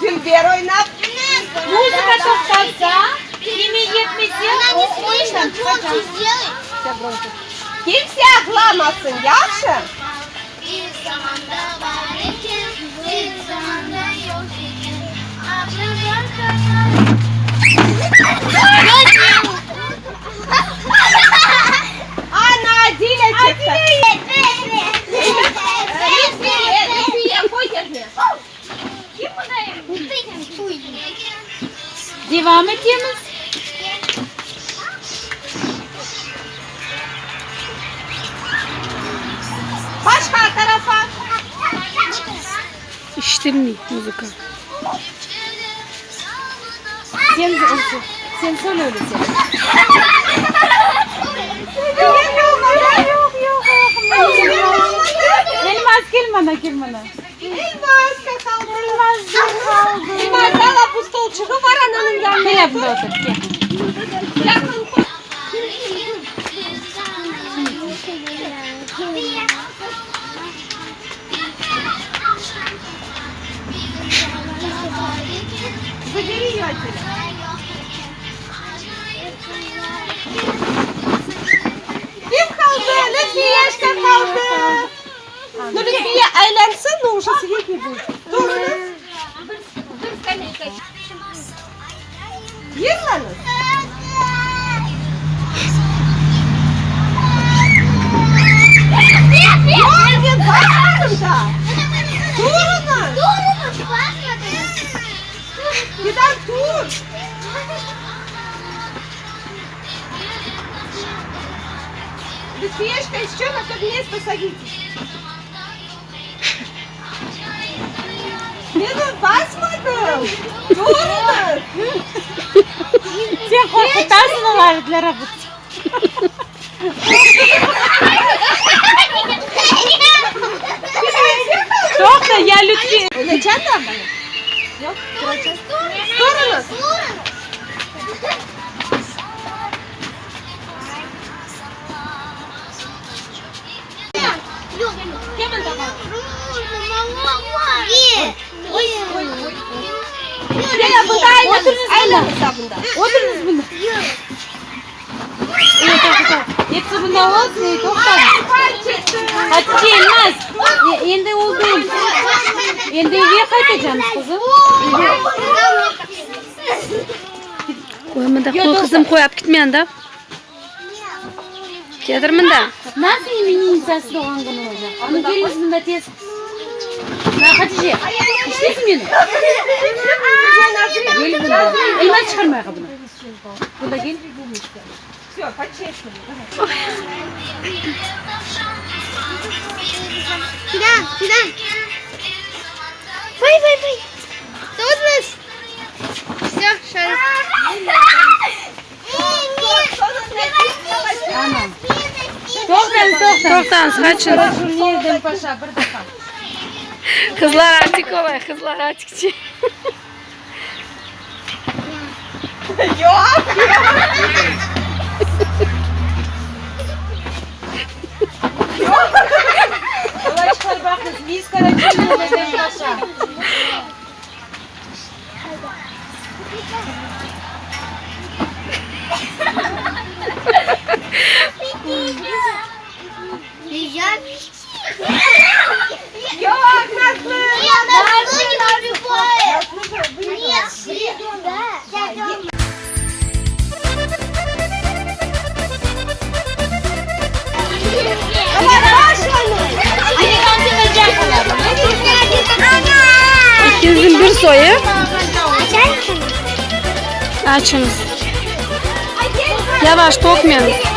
Dülber oynap. Muzıka toqtatsa, kime yetmese, o oyundan çıqacaq. Kimse ağlamasın, yahşı? Ana, Adile çıqtı. Lütfiye, Lütfiye, qoy yerine. Devam etemiz. Başqa tarafa. İşitilmey muzıka. Sen, sen söyle öyle sen. Yoq, yoq, yoq. Elmaz, kel mına, kel mına. Elmaz qaldı. Elmaz, al bu stolçığı var ananıñ yanına. Kel bunda otur, kel. Yaqın qoy. Забери ее отсюда. Kim qaldı? Lütfiyешка qaldı. Ну, Lütfiye aylansın, но уже сидеть не будет. Turıñız. Yırlañız. Yoq, men basmadım da. Turıñız. Fidan, tur. Лютфиешка, еще на то место садитесь. Men basmadım. Turıñız. Sen qorqutasıñ olarnı, Dilara. Toqta, ya Lütfiye. Oynaycaq da bana. Yoq, turacaq. Turıñız. Kim mında qaldı? Oy, oy, oy. Gel bunda aylanıñız, aylanıñız da bunda. Oturıñız bunda. Ey, toqta. Episi bunda olsun, ey, toqtañız. Hatice, Elmaz, endi oldu. Endi evge qaytacamız, qızım. Evge. Qoy mında, qoy qızım, qoy, alıp ketme anda. Ketir mında. Nasıl именинницасы doğğan künü olacaq? Anı keliñiz mında tez. Na, Hatice, işitesiñ meni? Gel bunda. Elmaz çıqarmayıq bunı. Bunda gel. Все, по-честному. Давай. Fidan, Fidan. Vay, vay, vay. Тут Все, шарик. Ana. Toqtañız, toqtañız. Toqtañız, qaçıñız. Nereden paşa, bir daqqa. Qızlar atik olay, qızlar atikçi. Yoq, yoq. Balaçıqlar baqıñız, biz Karaçulneden paşa. Yoq, Nazlı. Нет, да. Давай, başlañız. İkimizin bir soyu. Açıñız. Yavaş, tökmeñiz.